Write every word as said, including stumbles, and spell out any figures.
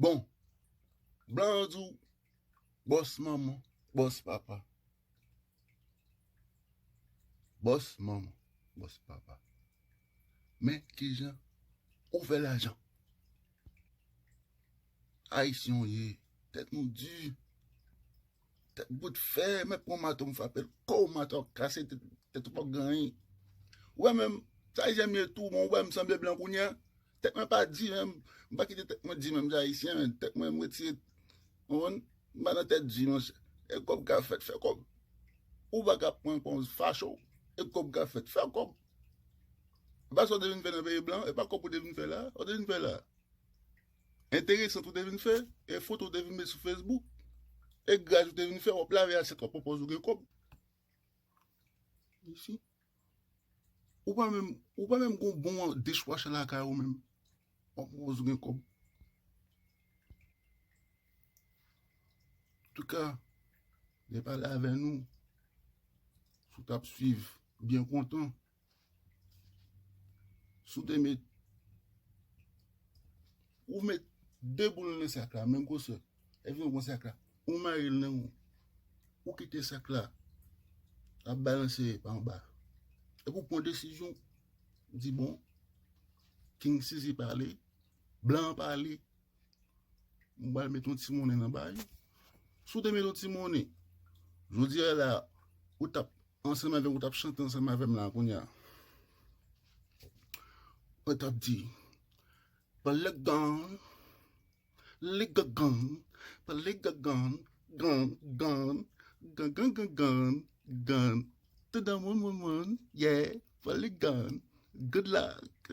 Bon, blan an di w, bòs manman, bòs papa. Bòs manman, bòs papa. Men kijan ou fè lajan? Ayisyen w ye, tèt nou di. Tèt bout fè, mèt pran mato m frape l, kou mato ap kase, tèt, tèt ou p ap gen anyen. Ou wè menm, sa Ayisyen m ye tou, men ou wè m sanble blan kounye a. Tèt mwen pa di menm, m pa kite tèt mwen di menm jan Ayisyen, men tèt mwen m retire, w konprann? M pa nan tèt di, monchè. E kòb ka fèt, fè kòb. Ou pa ka pran kòb fache w, e kòb ka fèt, fè kòb. E pa sa w te vin fè nan peyi blan, e pa kòb ou te vin fè la, ou te vin fè la. Enteresan tou te vin fè, e foto ou te vin met sou Facebook, e graj ou te vin fè, w ap lave asyèt, w ap pòpoze w gen kòb. Isi. Ou pa menm, ou pa menm gon bon dishwasher lakay ou menm. W ap pòpoze w gen kòb. Antouka, vin pale avè nou. Si w t ap swiv, byen kontan. Si w te met, ou met de boul nan sak la, menm gwosè, e vin yon sak la, ou mare l nan ou, ou kite sak la ap balanse pa anba. Epi w pran desizyon, di bon, King Sizi pale, blan an pale, m pral met yon ti monnen nan ba yo. Si w te met yon ti monnen, jodi a la, ou t ap ansanm avè m, ou t ap chante ansanm avè m la kounye a. Ou t ap di, pale gan, li gagan, pale gagan, gan, gan, gan, gan, gan, gan, gan, tout dan moun, moun, moun, yeah, pale gan, good luck.